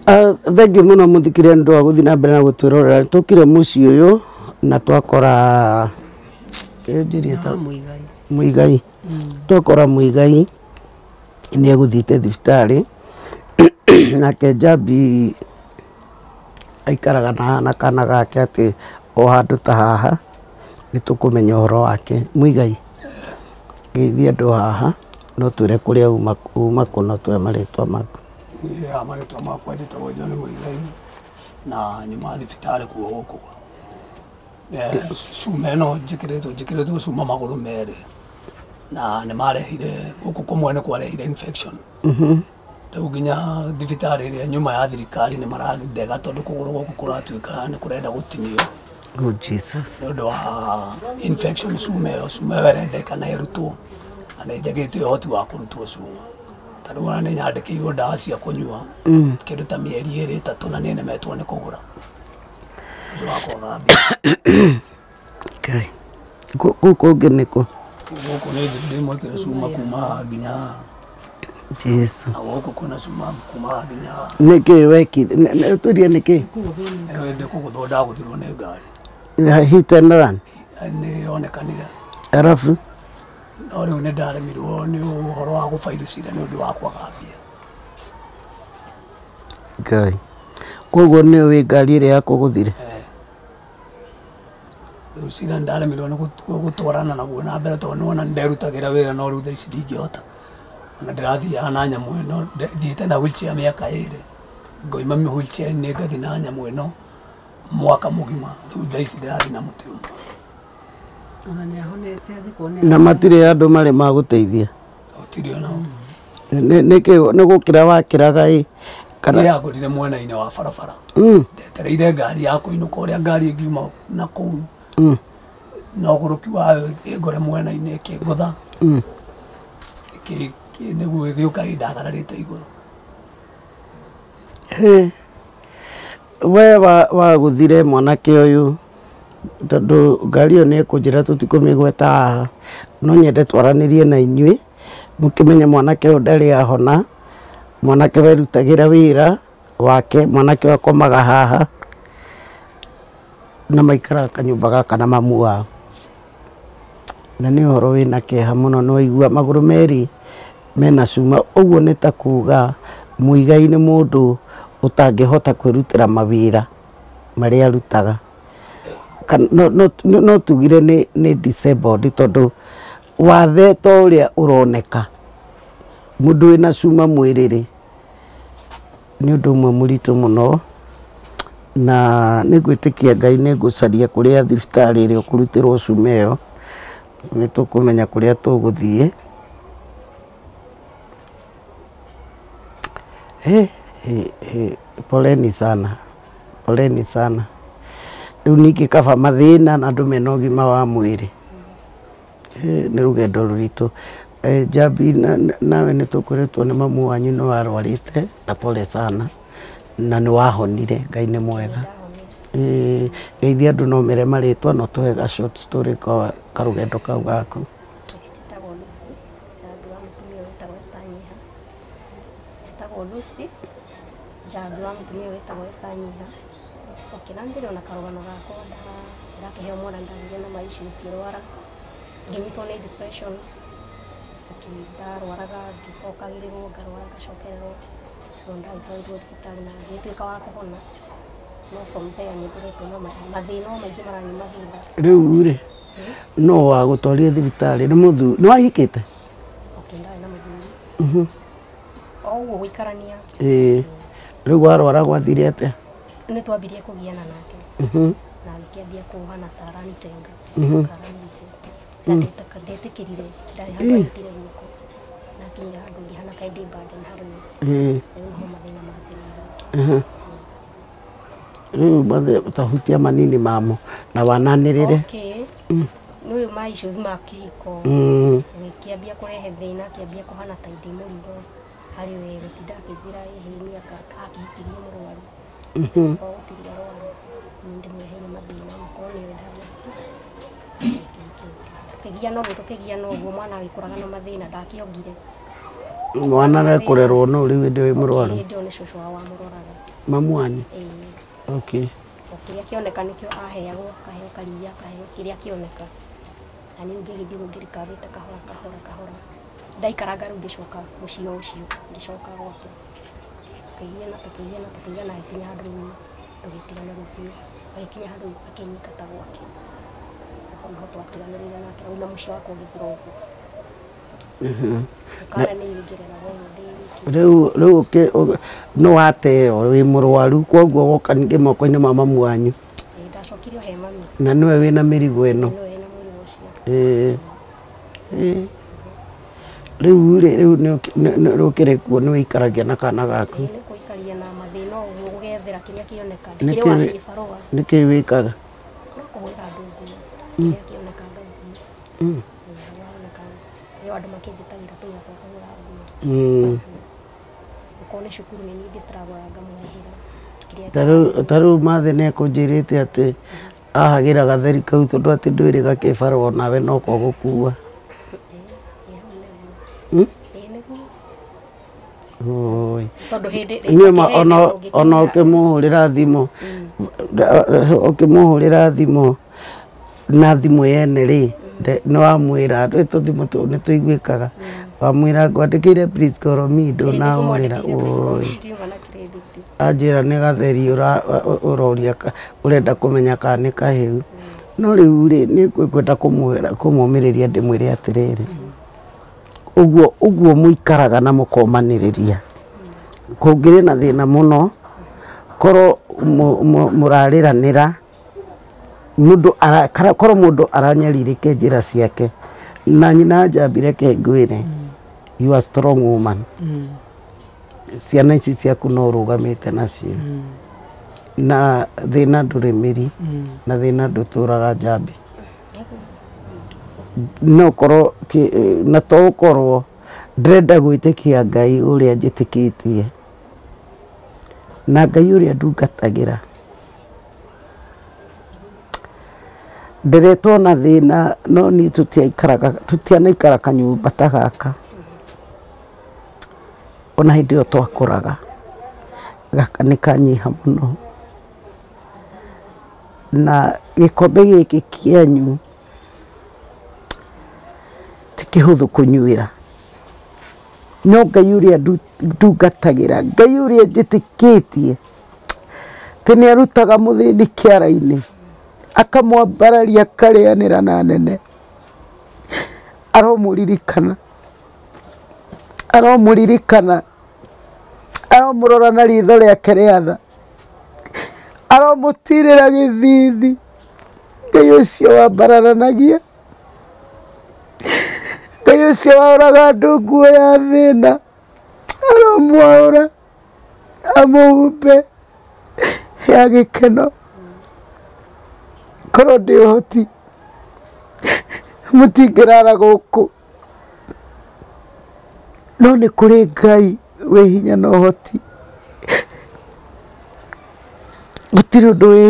Thengiũ mũno mũthikĩrĩria nĩ ũndũ wa gũthiĩ na mbere na gũtwĩrorera. Tũkire mũciĩ ũyũ na twakora njĩrie ta Muigai. Muigai. Twakora Muigai nĩ egũthiĩte thibitarĩ nake Njambi aikaraga na kana gake atĩ o handũ ta haha nĩ tũkũmenya ũhoro wake. Muigai, geithia andũ haha no twĩre kũrĩa uma kũ no tũhe marĩtwa maku. Niĩ haha marĩtwa makwa njĩtagwo John Muigai na nyuma thibitarĩ kuohwo kũgũrũ. Cuma ĩno njĩkĩrĩtwo cuma magũrũ merĩ na nĩ marehire gũkũ kũmwe nĩ kwarehire infection. Rĩu nginya thibitarĩ ĩrĩa nyuma ya thirikari nĩ marandega tondũ kũgũrũ gũkũ kũratuĩka nĩ kũrenda gũtinio. Oh Jesus. Nĩ ũndũ wa infection cuma ĩyo ĩrendekana ĩrutwo na nĩ njagĩte ũhoti wa kũrutwo cuma. Ta rĩu ona nĩ nyandĩkĩirwo ndawa cia kũnyua kĩndũ ta mĩeri ĩrĩ ĩtatũ na nĩ nemetwo nĩ kũgũra nĩ ũndũ wa kwaga mbia. Ngai. Kũu kũngĩ nĩ kũ? Gũkũ nĩ ndĩmwĩkĩre cuma kuma haha nginya haha. Jesu. Na gũkũ kwĩna cuma kuma haha nginya haha. Nĩkĩ wekire? Tũrie nĩkĩ? Nĩ kũgũthwo ndagũthirwo nĩ ngari. Hit and run. Nĩ yonekanire. Arabu? No rĩu nĩ ndaremirwo nĩ ũhoro wa gũbairũ cira nĩ ũndũ wa kwaga mbia. Ngai. Koguo nĩ ũĩ ngari ĩrĩa yakũgũthire? Rĩu cira nĩ ndaremirwo nĩ gũtwarana naguo na mbere tondũ nĩwona nĩ nderutagĩra wĩra no rĩu thaa ici ndingĩhota. Ona ndĩrathiaga na nyamũ ĩno, thiĩte na wheelchair mĩaka ĩrĩ. Ngoima wheelchair-inĩ ngathiĩ na nyamũ ĩno mwaka mũgima. Rĩu thaa ici ndĩrathiĩ na mũtĩ ũmwe. Ona nĩ ahonete angĩkorwo nĩ Na matirĩ andũ marĩ magũteithia. Gũtirĩ ona. Nĩkĩ nĩ gũkĩra wakĩraga ĩ? Kana yangorire mwena-inĩ wa barabara. Ndetereire ngari ya kũinũka ũrĩa ngari ĩngiuma na kũu. Na ũgũrũki wayo ĩngore mwena-inĩ ĩkĩngũtha. Nĩguo ĩgĩũka ĩndagararĩte igũrũ. We wagũthire mwanake ũyũ tondũ ngari ĩyo nĩ ĩkũnjĩra tũtikũmĩgweta haha no nyende twaranĩrie na inyuĩ mũkĩmenye mwanake ũyũ ndarĩ ahona, mwanake werutagĩra wĩra wake, mwanake ũyũ akomaga haha na maikaraga kanyũmba gaka na mamu wao. Na nĩ ũhoro wĩna kĩeha mũno nĩ waigua magũrũ merĩ mena cuma ũguo nĩ ta kuga Muigai nĩ mũndũ ũtangĩhota kwĩrutĩra mawĩra marĩa arutaga. No tugire nĩ disabled tondũ wathe to ũrĩa ũroneka mũndũ wĩna cuma mwĩrĩ rĩ nĩ ũndũ ũmwe mũritũ mũno na nĩ ngwĩtĩkia Ngai nĩ ngũcaria kũrĩa thibitarĩ ĩrĩa ũkũrutĩrwo cuma ĩyo nĩ tũkũmenya kũrĩa tũgũthiĩ. Poleni sana, poleni sana. Rĩu ningĩ kaba mathĩna na andũ mena ũgima wa mwĩrĩ. Nĩ rũgendo rũritũ. Njambi nawe nĩ tũkoretwo nĩ mamu wanyu nĩ warwarĩte na pole sana na nĩ wahonire, Ngai nĩ mwega. Geithia andũ no mere marĩtwa no tũhe ga short story ka karũgendo kau gaku. Njĩtagwo Lucy, Njambi wa mũtumia wĩtagwo Esther Nyiha. Njĩtagwo Lucy, Njambi wa mũtumia wĩtagwo Esther Nyiha. Okay, na mbere ona karũgano gakwa ndakĩheo mwana ndagĩire na ma issues ngĩrwara ngĩnyitwo nĩ depression. Okay, ndarwaraga ngĩcokagĩrĩrwo ngarwara ngacokererwo no ndagĩtwarirwo thibitarĩ na ngĩtuĩka wa kũhona. No from there nĩ ngoretwo na mathĩna o maingĩ maranyuma thutha. Rĩu rĩ no wagũtwarire thibitarĩ nĩ mũthuri nĩ wahikĩte? Okay, ndarĩ na mũthuri. O ũguo gũikarania. Rĩu warwara gwathire atĩa? Nĩ twambirie kũgiana nake. Na agĩkĩambia kũhana ta aranitenga. Aranireject. Na ndetĩkĩrire ndarĩ handũ anyitire guoko. Na akinyire handũ ngĩhana kaĩ ndĩ burden harĩ we. Rĩu nĩho mathĩna manjĩrĩirie. Rĩu tahutia manini mamo na wananĩrĩre. Okay. Nĩ ũyũ ma issues ma kĩhiko. Gĩkĩambia kũrehe thĩna, akĩambia kũhana ta ndĩ mũrigo harĩ we, gũtinda akĩnjĩra ĩhĩ nĩ akĩhikirie mũrwaru. O gũtirĩ arwaru. Niĩ ndĩmũreheire mathĩna makorwo nĩwe ndangĩahotire. Tũkĩgiana ũguo mwana agĩkũraga na mathĩna ndakĩongire. Mwana nĩ kũrerwo no rĩu hĩndĩ wĩ mũrwaru. Hĩndĩ ĩyo nĩ cũcũ wao wamũroraga. Mamu wanyu? Ĩĩ. Okay. O kĩrĩa kĩoneka nĩkĩo aheagwo, akaheo karia, akaheo kĩrĩa kĩoneka. Na niĩ ngĩgĩthiĩ ũguo ngĩrikavĩte kahora kahora kahora. Ndaikaranga rĩu ngĩcoka mũciĩ o ũcio, ngĩcoka gwake. Tũkĩgiana tũkĩgiana tũkĩgiana agĩkinya handũ rĩu tũgĩtigana rĩu biũ. Agĩkinya handũ akĩnyingata gwake. Hau nĩho twatiganĩrĩire nake rĩu na mũciĩ wakwa ũgĩthira ũguo. Kana nĩ ngĩreraga ũguo ndĩ wiki. Rĩu nĩ wateo wĩ mũrwaru koguo woka ningĩ moko-inĩ ma mamu wanyu. Ĩĩ, ndacokirio he mami. Na nĩwe wĩna mĩrigo ĩno. Nĩwe wĩna mũrigo ũcio. Ĩĩ. Ĩĩ. Rĩu rĩ rĩu nĩ ũkĩrĩ kuo nĩ wĩikaragia na kana gaku. Ĩĩ, nĩ kũikaria na mathĩna ũguo gũgethera kĩrĩa kĩoneka. Nĩ Ndikĩrĩ wa kĩĩ- cibarũa. Nĩkĩĩ wĩkaga? No kũhũrĩra andũ nguo. Kĩrĩa kĩoneka ngathiĩ. Ĩĩ, woneka. Rĩu andũ makĩnjĩtagĩra tũira twa kũhũra nguo. Okorwo nĩ cukuru nĩ niĩ ngĩstruggle ngamũrĩhĩra. Kĩrĩa Ta rĩu mathĩ nĩ ekũnjĩrĩte atĩ ahagĩra gatheri kau tondũ atĩ ndwĩrĩ gakĩbarũa nawe no ko gũkua. Ĩĩ, hau nĩguo. Ĩĩ, nĩguo. Oi. Tondũ hĩndĩ Niĩ ma hĩndĩ ona ona ũngĩkĩmwĩra- ũkĩmũhũrĩra thimũ ũkĩmũhũrĩra thimũ na thimũ yene rĩ nĩ wamwĩra tũthimũ nĩ tũiguĩkaga wamwĩra ngwandĩkĩire please call me Ĩĩ, ndũnahũrĩra. nĩkũmwandĩkĩire please call Oi. me, ndiuma na credit. Anjĩra nĩ gatheri ũroria ũrenda kũmenya kana nĩ kahĩu. No rĩu rĩ nĩ ngwenda kũmwĩra kũmũmĩrĩria ndĩmwĩre atĩrĩrĩ ũguo ũguo mũikaraga na mũkomanĩrĩria kũngĩrĩ na thĩna mũno korwo mũrarĩranĩra mũndũ korwo mũndũ aranyarirĩke njĩra ciake na nyina Njambi reke ngwĩre you are strong woman. Ciana ici ciaku no ũrũgamĩte nacio na thĩna ndũrĩ mĩri na thĩna ndũtũraga Njambi no korwo na to ũkorwo ndĩrenda gwĩtĩkia Ngai ũrĩa njĩtĩkĩtie na Ngai ũrĩa ndungatagĩra nderetwo na thĩna no niĩ tũtiaikaraga tũtianaikara kanyũmba ta gaka ona hĩndĩ ĩyo twakũraga gaka nĩ kanyiha mũno na gĩkombe gĩkĩ kĩanyu ti kĩhũthũ kũnyuĩra no Ngai ũrĩa ndungatagĩra Ngai ũrĩa njĩtĩkĩtie atĩ nĩ arutaga mũthĩni kĩara-inĩ akamwambararia akarĩanĩra na nene aromũririkana aromũririkana aromũrora na ritho rĩake rĩa tha aromũtirĩra gĩthithi Ngai ũcio wambararanagia Ngai ũcio waũraga andũ nguo ya thĩna aromwaũra amũhumbe ya gĩkeno korwo ndĩ ũhoti mũtingĩrara gũkũ no nĩ kũrĩ Ngai wĩ hinya na ũhoti gũtirĩ ũndũ wĩ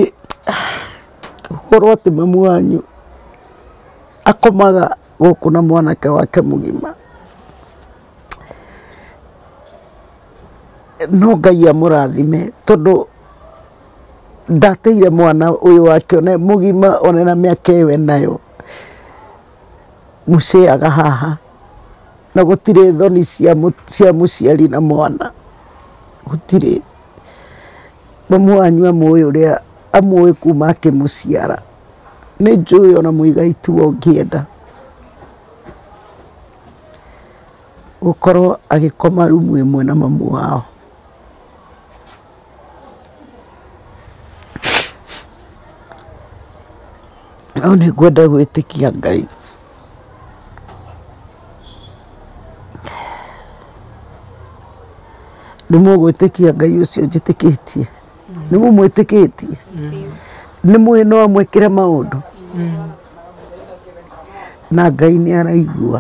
gũkorwo atĩ mamu wanyu akomaga gũkũ na mwanake wake mũgima no Ngai amũrathime tondũ ndateire mwana ũyũ wake one mũgima one na mĩaka ĩyo enayo mũceaga haha na gũtirĩ thoni cia mũciari na mwana gũtirĩ mamu wanyu amũĩ ũrĩa amũĩ kuma akĩmũciara nĩ njũĩ ona mũigai tiwe ũngĩenda gũkorwo agĩkoma rumu ĩmwe na mamu wao. No nĩ ngwenda gwĩtĩkia Ngai nĩ mũgwĩtĩkia Ngai ũcio njĩtĩkĩtie nĩ mũmwĩtĩkĩtie nĩ mũĩ no amwĩkĩre maũndũ na Ngai nĩ araigua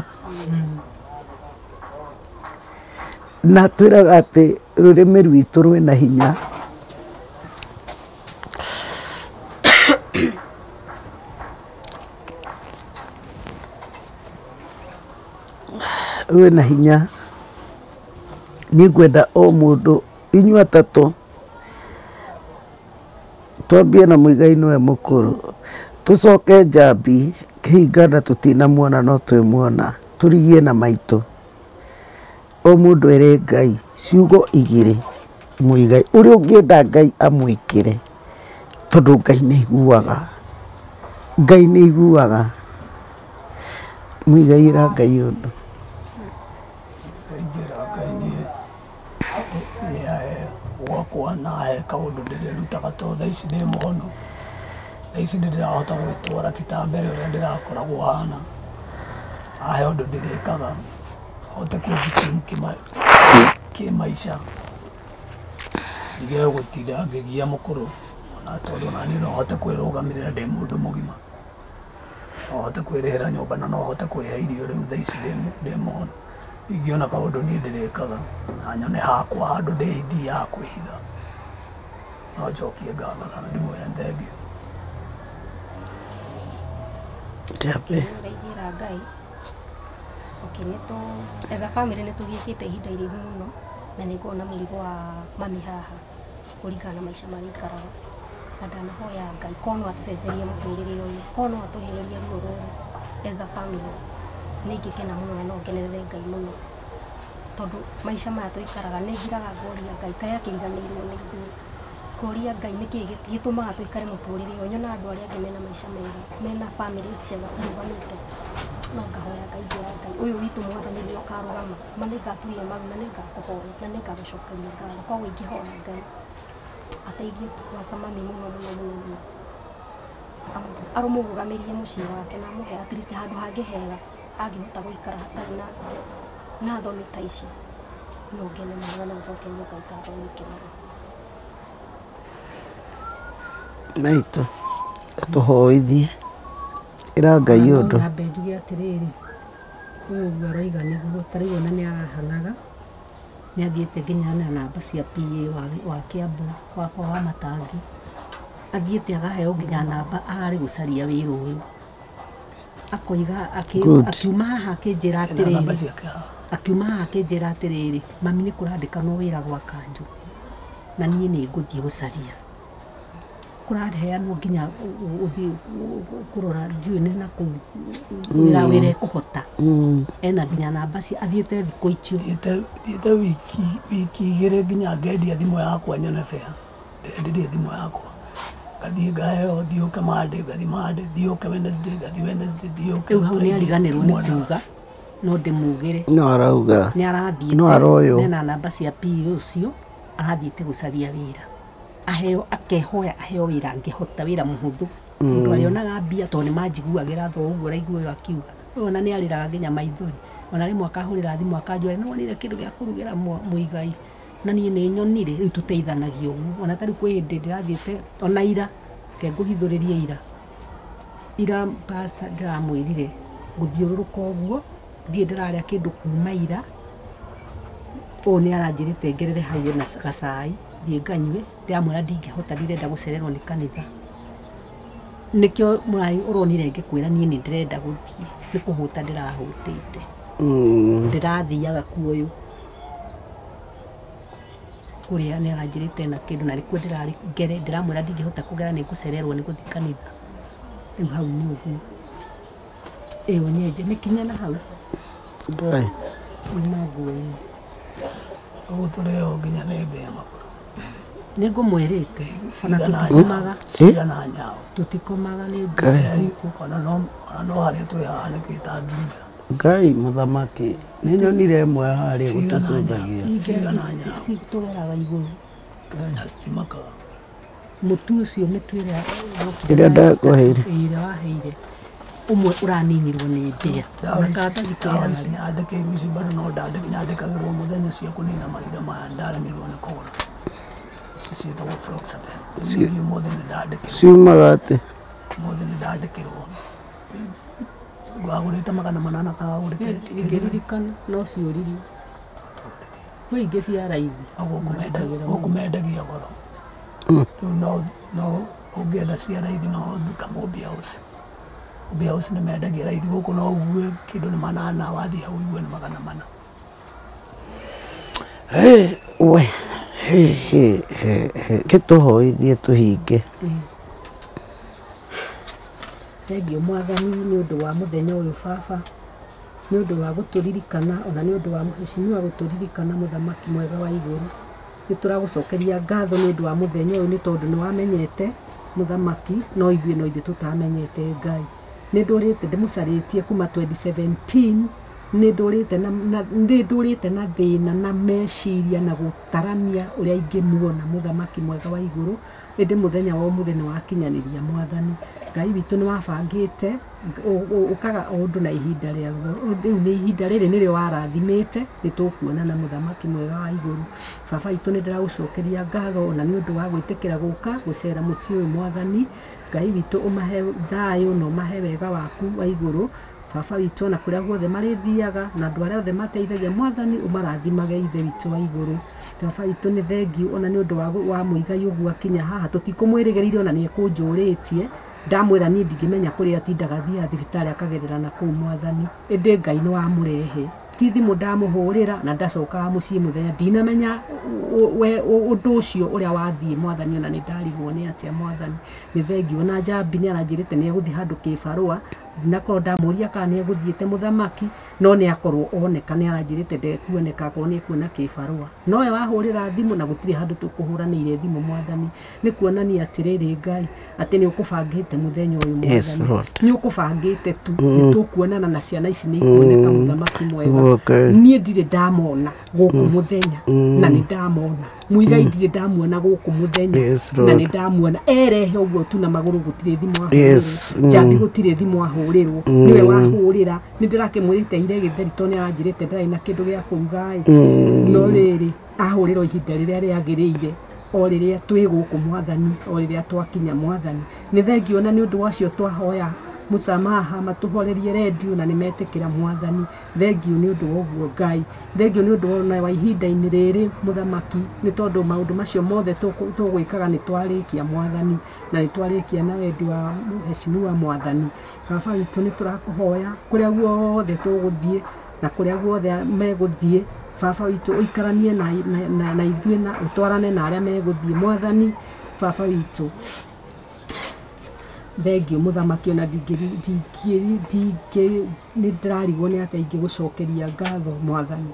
na twĩraga atĩ rũrĩmĩ rwitũ rwĩna hinya rwĩna hinya Niĩ ngwenda o mũndũ inyuĩ atatũ twambie na Muigai nĩwe mũkũrũ, tũcoke Njambi kĩhingana tũtinamuona no twĩmuona, tũrigie na maitũ. O mũndũ ere Ngai ciugo igĩrĩ Muigai ũrĩa ũngĩenda Ngai amwĩkĩre, tondũ Ngai nĩ aiguaga, Ngai nĩ aiguaga. Muigai ĩra Ngai ũndũ. Ingĩra Ngai nĩ ahe gwakwa na ahe kaũndũ ndĩrĩrutaga tondũ thaa ici ndĩ mũhonu. Thaa ici nĩ ndĩrahota gwĩtwara ti ta mbere ũrĩa ndĩrakoragwo hana. Ahe ũndũ ndĩrĩkaga hote kwĩjikimu kĩmaica, ndige gũtinda ngĩgia mũkũrũ, ona tondũ ona niĩ no hote kwĩrũgamĩrĩra ndĩ mũndũ mũgima. No hote kwĩrĩhĩra nyũmba na no hote kwĩhe irio rĩu thaa ici ndĩ mũhonu. Ingĩona kaũndũ niĩ ndĩrĩkaga na nyone hakwa handũ ndĩthiaga kwĩhitha, no njokie ngatho na ndĩmwĩre thengiũ. Njambi. Ndaigĩra Ngai. Okay, nĩtũ as a family nĩtũgiĩkĩte ihinda iraihu mũno na nĩngoragwo na mũrigo wa mami haha kũringana na maica marĩa aikaraga, na ndanahoya Ngai korwo no atũcenjerie mũtũrĩre ũyũ, korwo no atũhererie ruo rũrũ as a family, nĩ ingĩkena mũno na no ngenerere Ngai mũno, tondũ maica maya tũikaraga nĩ ngiraga ngoria Ngai kaĩ akĩriganĩirwo nĩ ithuĩ, ngoria Ngai nĩkĩĩ gĩtũmaga tũikare mũtũrĩre ũyũ. Nyonaga andũ arĩa angĩ mena maica mega, mena families njega irũgamĩte, no ngahoya Ngai ngera Ngai ũyũ witũ Mwathani nĩ ũkarũgama, ma nĩ ngaturia maru na nĩ ngakũhoya na nĩ ngagũcokeria ngatho. Koguo ingĩhoya Ngai ateithie kwaca mami mũno mũno mũno mũno, arũmũrũgamĩrie mũciĩ wake na amũhe at least handũ hangĩ hega angĩhota gũikara hatarĩ na thoni ta ici, no ngene mũno na njokerie Ngai ngatho nyingĩ mũno. Maitũ tũhoithie, ĩra Ngai ũndũ. Nyambe njuge atĩrĩrĩ, ũyũ ũguo aroiga nĩguo, ta rĩu ona nĩ arahang'aga, nĩ athiĩte nginya na namba cia PA wa Kiambu wakwa wa Matangi, athiĩte akaheo nginya namba ararĩ gũcaria wĩra ũyũ. Akoiga akiuma haha akĩnjĩra atĩrĩrĩ, akiuma haha akĩnjĩra atĩrĩrĩ, mami nĩ kũrandĩkanwo wĩra gwa kanjũ na niĩ nĩ ngũthiĩ gũcaria. Kũraheanwo nginya ũthiĩ kũrora ndiũĩ nĩ nakũu wĩra ĩkũhota. Ena nginya namba cia athiĩte thikũ icio. Thiĩte wiki igĩrĩ nginya ngendia thimũ yakwa nyone bea. Ndendirie thimũ yakwa. Ngathiĩ ngaheo, thiĩ ũke Monday, ngathiĩ Monday, thiĩ ũke Wednesday, ngathiĩ Wednesday, thiĩ ũke Rĩu hau nĩ Friday. ariganĩrwo nĩ kuga, no ndĩmugĩre. No arauga. Nĩ arathiĩte. No aroywo. Ena namba cia PA ũcio, arathiĩte gũcaria wĩra. Aheo akehoya aheo wĩra angĩhota wĩra mũhũthũ. Mũndũ arĩonaga mbia tondũ nĩ manjiguagĩra tha ũguo ũraigua ũyũ akiuga. Ũyũ ona nĩ arĩraga nginya maithori. Ona rĩmwe akahũrĩra thimũ akanjũria nĩ wonire kĩndũ gĩa kũrugĩra Muigai. Na niĩ nĩ nyonire, rĩu tũteithanagia ũguo. Ona ta rĩu kwĩ hĩndĩ ndĩrathiĩte ona ira, reke ngũhithũrĩrie ira. Ira pastor ndĩramwĩrire ngũthiũrũrũka ũguo, ndirĩ ndĩrarĩa kĩndũ kuma ira. Ũũ nĩ aranjĩrĩte ngerere hau ena gacai, thiĩ nganyue, ndĩramwĩra ndingĩhota ndirenda gũcererwo nĩ kanitha. Nĩkĩo mũraĩ ũronire ngĩkwĩra niĩ nĩ ndĩrenda gũthiĩ, nĩ kũhũta ndĩrahũtĩte. Ndĩrathiaga kuo ũyũ. Kũrĩa nĩ aranjĩrĩte na kĩndũ na nĩkuo ndĩrarĩ ngere, ndĩramwĩra ndingĩhota kũgera nĩ ngũcererwo nĩ gũthiĩ kanitha. Rĩu hau nĩ ũguo. Ĩyo nyenje nĩ kinya na hau. Ngai. Uma nguo-inĩ. Ũguo tũrĩo nginya nĩ mbĩa magũrũ. Nĩ ngũmwĩrĩte, ona tũtikomaga. Cigana nyao. Tũtikomaga nĩ Ngai. Ona no harĩa twĩ haha nĩ kĩtangiumĩra. Ngai mũthamaki, nĩ nyonire ĩmwe harĩa gũtũcũthagia. Cigana nyao. Tũgeraga igũrũ. Na citimakaga. Mũtu ũcio mĩtu ĩrĩa Ĩrĩa ndakũheire. Ĩrĩa waheire. Ũmwe ũraninirwo nĩ mbĩa. Ndawa ici nyandĩkĩirwo ici bado no nyandĩkagĩrwo mũthenya cia kũnina mahinda maya ndaremirwo nĩ kũgũra. Ici ciĩtagwo Floxapen. Ningĩ ũmũthĩ nĩ ndandĩkĩrwo. Ciumaga atĩ? Ũmũthĩ nĩ ndandĩkĩrwo. Wagũrĩte 800 kana wagũrĩte? Ingĩririkana no ciũririo. Kwĩ ingĩ cia raithi. Gũkũ mendagia goro. Rĩu no ũngĩenda cia raithi no Kamũmbi House. Kamũmbi House nĩ mendagia raithi, gũkũ no ũgue kĩndũ nĩ 800 wathiĩ hau ũigue nĩ 400. We gĩtũhoithie tũhinge. Thengiũ Mwathani nĩ ũndũ wa mũthenya ũyũ baba, nĩ ũndũ wa gũtũririkana ona nĩ ũndũ wa mũhecimiwa gũtũririkana mũthamaki mwega wa igũrũ. Nĩ tũragũcokeria ngatho nĩ ũndũ wa mũthenya ũyũ nĩ tondũ nĩ wamenyete mũthamaki no ithuĩ tũtamenyete Ngai. Nĩ ndũrĩte ndĩmũcarĩtie kuma 2017 nĩ ndũrĩte na thĩna na meciria na gũtarania ũrĩa ingĩmuona mũthamaki mwega wa igũrũ, ĩndĩ mũthenya wa ũmũthĩ nĩ wakinyanĩria Mwathani. Ngai witũ nĩ wabangĩte ũkaga o ũndũ na ihinda rĩaguo, rĩu nĩ ihinda rĩrĩ nĩrĩo warathimĩte nĩ tũkuonana mũthamaki mwega wa igũrũ. Baba witũ nĩ ndĩragũcokeria ngatho ona nĩ ũndũ wa gwĩtĩkĩra gũka gũcera mũciĩ ũyũ Mwathani. Ngai witũ ũmahe thayũ na ũmahe wega waku wa igũrũ. Baba witũ ona kũrĩa guothe marĩthiaga na andũ arĩa othe mateithagia Mwathani ũmarathimage Ithe witũ wa igũrũ. Baba witũ nĩ thengiũ ona nĩ ũndũ wa Mũigai ũguo akinya haha tũtikũmwĩrĩgĩrĩire ona nĩ ekũnjũrĩtie ndamwĩra niĩ ndingĩmenya kũrĩa atindaga athiaga thibitarĩ akagerera na kũu Mwathani, ĩndĩ Ngai nĩ wamũrehe. Ti thimũ ndamũhũrĩra na ndacokaga mũciĩ mũthenya ndinamenya ũndũ ũcio ũrĩa wathiĩ Mwathani ona nĩ ndarigwo nĩ atĩa Mwathani. Nĩ thengiũ ona Njambi nĩ aranjĩrĩte nĩ egũthiĩ handũ kĩbarũa ndinakorwo ndamũria kana nĩ egũthiĩte mũthamaki no nĩ akorwo oneka nĩ aranjĩrĩte ndekuoneka akorwo nĩ ekuona kĩbarũa nowe wahũrĩra thimũ na gũtirĩ handũ tũkũhũranĩire thimũ Mwathani. Nĩ kuonania atĩrĩrĩ Ngai atĩ nĩ ũkũbangĩte mũthenya ũyũ Mwathani, nĩ ũkũbangĩte tu nĩ tũkuonana na ciana ici nĩ ikuoneka mũthamaki mwega. Niĩ ndirĩ ndamona gũkũ mũthenya na nĩ ndamona Mũigai ndirĩ ndamuona gũkũ mũthenya na nĩ ndamuona erehe ũguo tu na magũrũ gũtirĩ thimũ ahũrĩrwo Njambi gũtirĩ thimũ ahũrĩrwo nĩwe wahũrĩra nĩ ndĩrakĩmwĩrĩte ire gĩtheri tondũ nĩ aranjĩrĩte ndarĩ na kĩndũ gĩa kũruga ĩ no rĩrĩ ahũrĩrwo ihinda rĩrĩa rĩagĩrĩire o rĩrĩa twĩ gũkũ Mwathani o rĩrĩa twakinya Mwathani. Nĩ thengiũ ona nĩ ũndũ wacio twahoya mũsamaha matũhorerie redio na nĩ metĩkĩra Mwathani. Thengiũ nĩ ũndũ wa ũguo Ngai, thengiũ nĩ ũndũ ona wa ihinda-inĩ rĩrĩ mũthamaki nĩ tondũ maũndũ macio mothe tũgwĩkaga nĩ twarĩkia Mwathani na nĩ twarĩkia na wendi wa mũhecimiwa Mwathani. Baba witũ nĩ tũrakũhoya kũrĩa guothe tũgũthiĩ na kũrĩa guothe megũthiĩ Baba witũ ũikaranie na ithuĩ na ũtwarane na arĩa megũthiĩ Mwathani. Baba witũ thengiũ mũthamaki ona nĩ ndĩrarigwo nĩ atĩa ingĩgũcokeria ngatho Mwathani.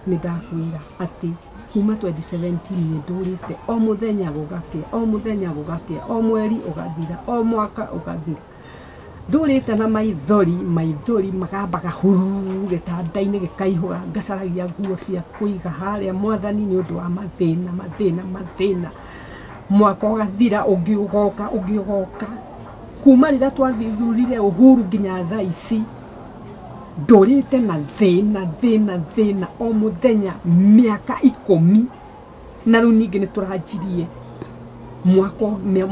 Nĩ ndakwĩra atĩ kuma 2017 nĩ ndũrĩte o mũthenya gũgakĩa o mũthenya gũgakĩa o mweri ũgathira o mwaka ũgathira ndũrĩte na maithori magambaga hururu gĩtanda-inĩ gĩkaihũra ngacaragia nguo cia kũiga harĩa Mwathani nĩ ũndũ wa mathĩna mathĩna mathĩna mwaka ũgathira ũngĩ ũgoka ũngĩ ũgoka kuma rĩrĩa twathurire Uhuru nginya thaa ici ndũrĩte na thĩna thĩna thĩna o mũthenya mĩaka 10 na rĩu ningĩ nĩ tũranjirie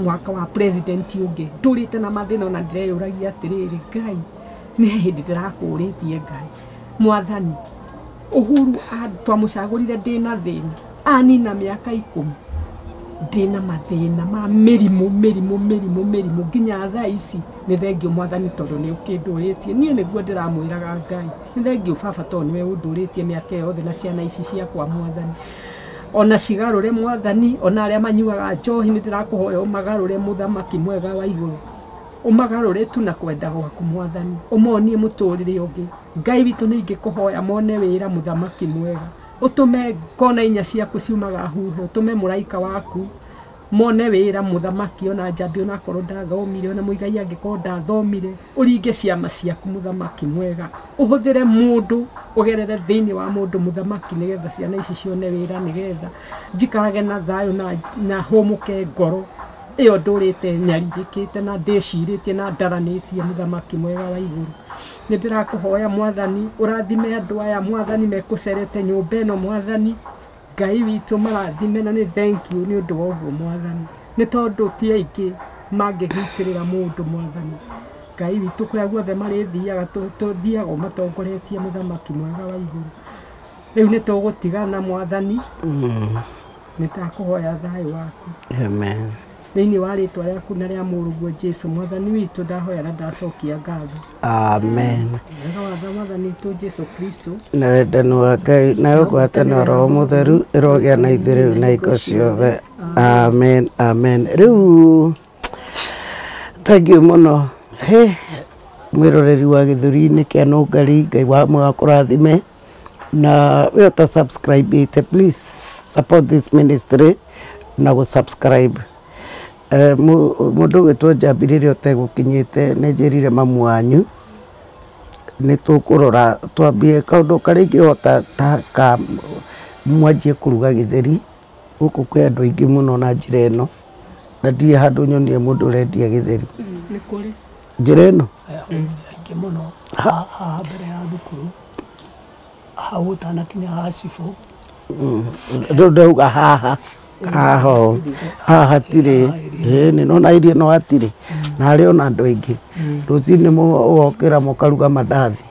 mwaka wa president ũngĩ ndũrĩte na mathĩna ona ndĩreyũragia atĩrĩrĩ Ngai nĩ hĩndĩ ndĩrakũrĩtie Ngai Mwathani. Uhuru twamũcagũrire ndĩna thĩna anina mĩaka 10 ndĩna mathĩna ma mĩrimũ mĩrimũ mĩrimũ mĩrimũ nginya thaa ici. Nĩ thengiũ Mwathani tondũ nĩ ũkĩndũrĩtie niĩ nĩguo ndĩramwĩraga Ngai nĩ thengiũ baba tondũ nĩwe ũndũrĩtie mĩaka yothe na ciana ici ciakwa Mwathani ona cigarũre Mwathani ona arĩa manyuaga njohi nĩ ndĩrakũhoya ũmagarũre mũthamaki mwega wa igũrũ ũmagarũre tu na kwenda gwaku Mwathani ũmonie mũtũrĩre ũngĩ. Ngai witũ nĩ ingĩkũhoya mone wĩra mũthamaki mwega ũtũme kona inya ciaku ciumaga huho ũtũme mũraika waku mone wĩra mũthamaki ona Njambi onakorwo ndathomire ona Mũigai angĩkorwo ndathomire ũringe ciama ciaku mũthamaki mwega ũhũthĩre mũndũ ũgerere thĩinĩ wa mũndũ mũthamaki nĩgetha ciana ici cione wĩra nĩgetha njikarage na thayũ na hũmũke ngoro ĩyo ndũrĩte nyarirĩkĩte na ndĩcirĩtie na ndaranĩtie mũthamaki mwega wa igũrũ. Nĩ ndĩrakũhoya Mwathani ũrathime andũ aya Mwathani mekũcerete nyũmba ĩno Mwathani Ngai witũ marathime na nĩ thank you nĩ ũndũ wa ũguo Mwathani nĩ tondũ ti aingĩ mangĩhitĩrĩra mũndũ Mwathani. Ngai witũ kũrĩa guothe marĩthiaga tũthiaga ũmatongoretie mũthamaki mwega wa igũrũ. Rĩu nĩ tũgũtigana Mwathani nĩ ndakũhoya thayũ waku. Amen. Thĩinĩ wa rĩtwa rĩaku na rĩa mũrũguo Jesu mwathani witũ ndahoya na ndacokia ngatho. Amen. Wega wa mwathani witũ Jesu Kristo na wendani wa Ngai nayo ngwatanĩro Roho Mũtheru ĩrogĩa na ithuĩ rĩu na hingo ciothe. Amen, amen. Rĩu thank you mũno he mwĩroreri wa gĩthũri-inĩ kĩa Nũngari, Ngai wa akũrathime na we ũta subscribe ĩte, please support this ministry na gũ subscribe. Mũndũ ũgwĩtwo Njambi rĩrĩa ũtegũkinyĩte nĩ njĩrire mamu wanyu nĩ tũkũrora twambie kaũndũ karĩa ingĩhota ta ka mwanjie kũruga gĩtheri gũkũ kwĩ andũ aingĩ mũno na njĩra ĩno na ndirĩ handũ nyonire mũndũ ũrendia gĩtheri. Nĩ kũrĩ njĩra ĩno aingĩ mũno haha mbere ya thukuru hau ũtanakinya ha cibũ. Rĩu ndauga haha haha haha hatirĩ ĩni nona irio no hatirĩ na harĩ ona andũ aingĩ rũcinĩ mũgokĩra mũkaruga mandathi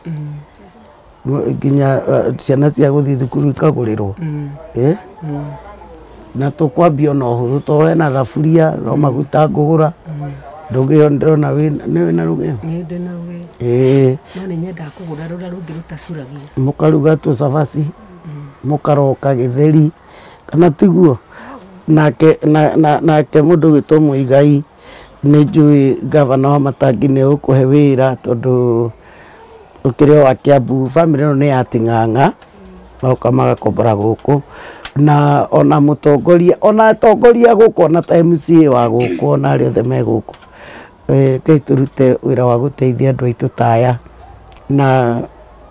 nginya ciana cia gũthiĩ thukuru ikagũrĩrwo. Na tũkwambia ona ũhũthũ to hena thaburia no maguta ngũgũra rũgĩo ndĩrona nĩ wĩna rũgĩo. Nĩ ndĩ na rũgĩo. Ĩĩ. No nĩ nyendaga kũgũra rũrĩa rũngĩ rũtacuragia. Mũkaruga tũcabaci mũkaroka gĩtheri kana tiguo. Nake nake mũndũ ũgwĩtwo Mũigai nĩ njũĩ gavana wa Matangi nĩ ũkũhe wĩra tondũ ũkĩrĩ o wa Kiambu bamĩrĩ ĩno nĩ ya Ting'ang'a magoka magakombora gũkũ na ona mũtongoria ona atongoria gũkũ ona ta MCA wa gũkũ ona arĩa othe me gũkũ. Ngai tũrute wĩra wa gũteithia andũ aitũ ta aya na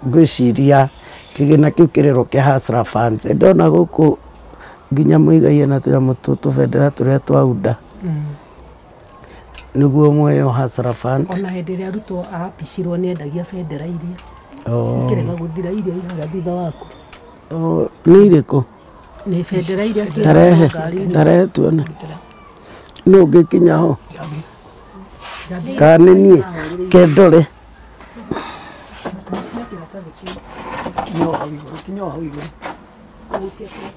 ngwĩciria kĩgĩna kĩu kĩrerwo kĩa Hustler Funds. Ndona gũkũ nginya Mũigai ena tũnyamũ tũbendera tũrĩa twa UDA nĩguo muoyo Hustler Fund. Ona hĩndĩ ĩrĩa arutwo aapicirwo nĩ endagia bendera iria ikĩrega gũthira iria ihaga thutha waku. Nĩ irĩkũ? Nĩ bendera iria ciĩ tarehe tuone nũ ũngĩkinya ho kana nĩ niĩ kendore.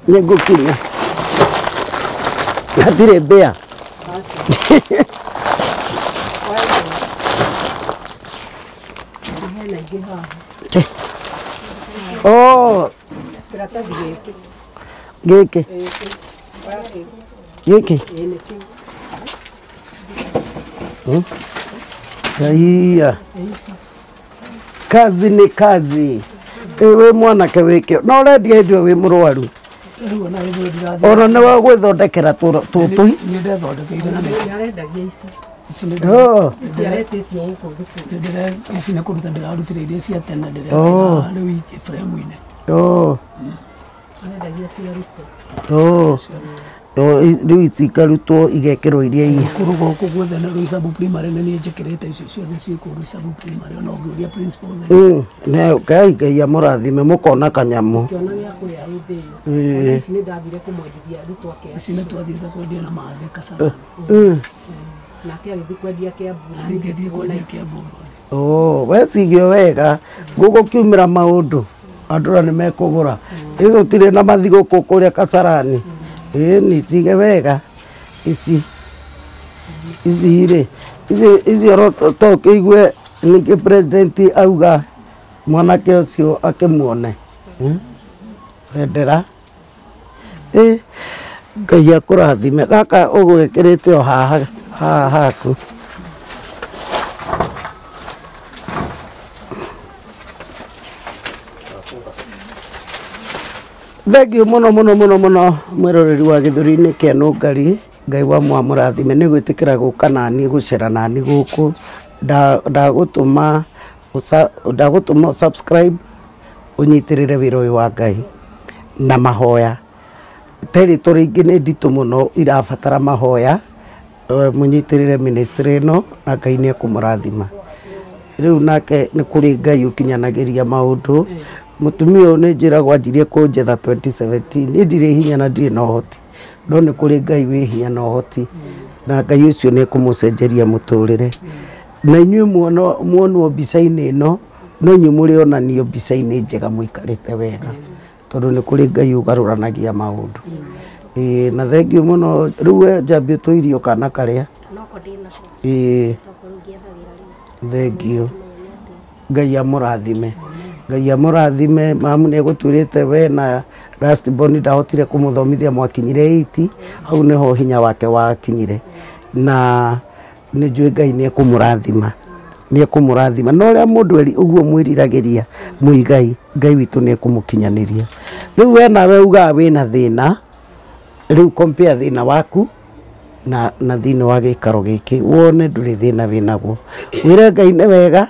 Nĩ ngũkinya hatirĩ mbĩa. Oh, gĩkĩ gĩkĩ Kaiya. Kazi ni kazi. Wĩ mwanake wĩkĩo no ũrendia hĩndĩ ĩyo wĩ mũrwaru ona nĩ wa gwĩthondekera tũtũ. Nĩ ndethondekeire na arendagia ici. Ici aretĩtio gũkũ thukuru. Ici nĩ kũruta ndĩrarutire iria cia tene ndĩrekĩra rĩu ingĩ frame-inĩ. Arendagia cia arutwo. Rĩu ici ikarutwo igekĩrwo iria inya. Thukuru gũkũ guothe na Roysambu Primary nĩ niĩ njĩkĩrĩte icio ciothe ciĩ kũu Roysambu Primary ona ũngĩũria principal. Nĩ Ngai Ngai amũrathime mũkona kanyamũ. Kĩona gĩa kũrĩa hĩndĩ ĩyo. Ici nĩ ndathire kũmwendithia arutwo ake. Ici nĩ twathiĩte kwendia na mathĩ Kasarani. Nake agĩthiĩ kwendia Kiambu. Ningĩthiĩ kwendia Kiambu Road. We cigio wega gũgũkiumĩra maũndũ andũ aya nĩ mekũgũra. Gũtirĩ na mathigũkũ kũrĩa Kasarani. Ĩni cige wega ici ici rĩ ici oro to kĩigue ningĩ president auga mwanake ũcio akĩmuone bendera. Ngai akũrathime gaka ũgwĩkĩrĩte o haha haha haku. Thank you mũno mũno mũno mũno mwĩroreri wa gĩthũri-inĩ kĩa Nũngari. Ngai wa mwamũrathime nĩ gwĩtĩkĩra gũka nani gũcera nani gũkũ. Ndagũtũma subscribe ũnyitĩrĩre wĩra ũyũ wa Ngai na mahoya. Territory ingĩ nĩ nditũ mũno irabatara mahoya. Mũnyitĩrĩre ministry ĩno na Ngai nĩ ekũmũrathima. Rĩu nake nĩ kũrĩ Ngai ũkinyanagĩria maũndũ. Mũtumia ũyũ nĩ njĩragwo anjirie kũnjetha 2017 niĩ ndirĩ hinya na ndirĩ na ũhoti no nĩ kũrĩ Ngai wĩ hinya na ũhoti na Ngai ũcio nĩ ekũmũcenjeria mũtũrĩre. Na inyuĩ muonwo mbica-inĩ ĩno no inyuĩ mũrĩonanio mbica-inĩ njega mũikarĩte wega tondũ nĩ kũrĩ Ngai ũgarũranagia maũndũ. Ĩĩ, na thengiũ mũno. Rĩu we Njambi ũtũirio kana karĩa? Noko ndĩnako. Ĩĩ. Toko rĩu ngĩetha wĩra rĩu. Thengiũ. Kĩmenya nĩ atĩa. Ngai amũrathime, Ngai amũrathime. Mamu nĩ egũtuĩrĩte we na last born ndahotire kũmũthomithia, mwakinyire 8 hau nĩho hinya wake wakinyire, na nĩ njũĩ Ngai nĩ ekũmũrathima, nĩ ekũmũrathima na ũrĩa mũndũ eri ũguo mwĩriragĩria mũigai. Ngai witũ nĩ ekũmũkinyanĩria. Rĩu we nawe ugaga wĩna thĩna, rĩu compare thĩna waku na thĩinĩ wa gĩikaro gĩkĩ, wone ndũrĩ thĩna wĩnaguo. Wĩre Ngai nĩ wega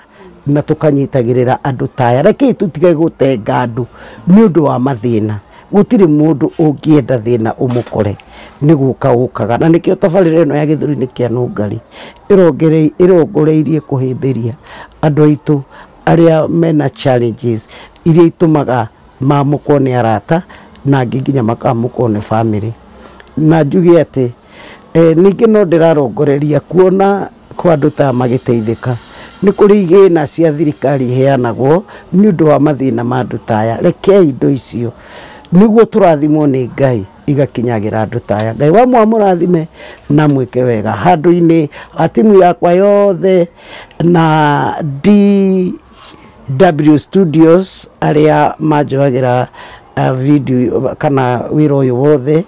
na tũkanyitagĩrĩra andũ taya. Rekei tũtige gũtenga andũ nĩ ũndũ wa mathĩna. Gũtirĩ mũndũ ũngĩenda thĩna ũmũkore, nĩ gũka ũkaga, na nĩkĩo tabarĩra ĩno ya gĩthũri-inĩ kĩa nũngari ĩrongoreirie kũhĩmbĩria andũ aitũ arĩa mena challenges iria itũmaga mamũkwo nĩ arata na angĩ nginya makamũkwo nĩ bamĩrĩ. Na njuge atĩ ningĩ no ndĩrarongoreria kuona kwa andũ ta magĩteithĩka. Nĩ kũrĩ igĩna cia thirikari iheanagwo nĩ ũndũ wa mathĩna ma andũ ta aya. Rekei indo icio nĩguo tũrathimwo nĩ Ngai igakinyagĩra andũ ta aya. Ngai wa mũrathime na mwĩke wega. Handũ-inĩ ha timu yakwa yothe na DW Studios arĩa manjoyagĩra video kana wĩra ũyũ wothe,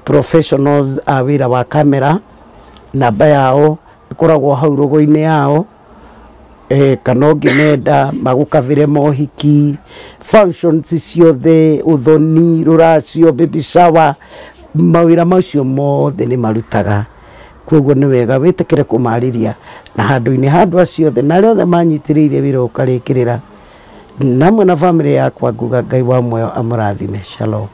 professionals a wĩra wa kamera, namba yao ĩkoragwo hau rogo-inĩ yao, kana ũngĩmenda magũkavĩre mohiki, functions ciothe, ũthoni, rũracio, baby shower, mawĩra macio mothe nĩ marutaga. Koguo nĩ wega wĩtĩkĩre kũmarĩria na handũ-inĩ ha andũ acio othe na arĩa othe manyitĩrĩire wĩra ũkarĩkĩrĩra namwe na bamĩrĩ yakwa, nguga Ngai wa muoyo amũrathime. Shalom.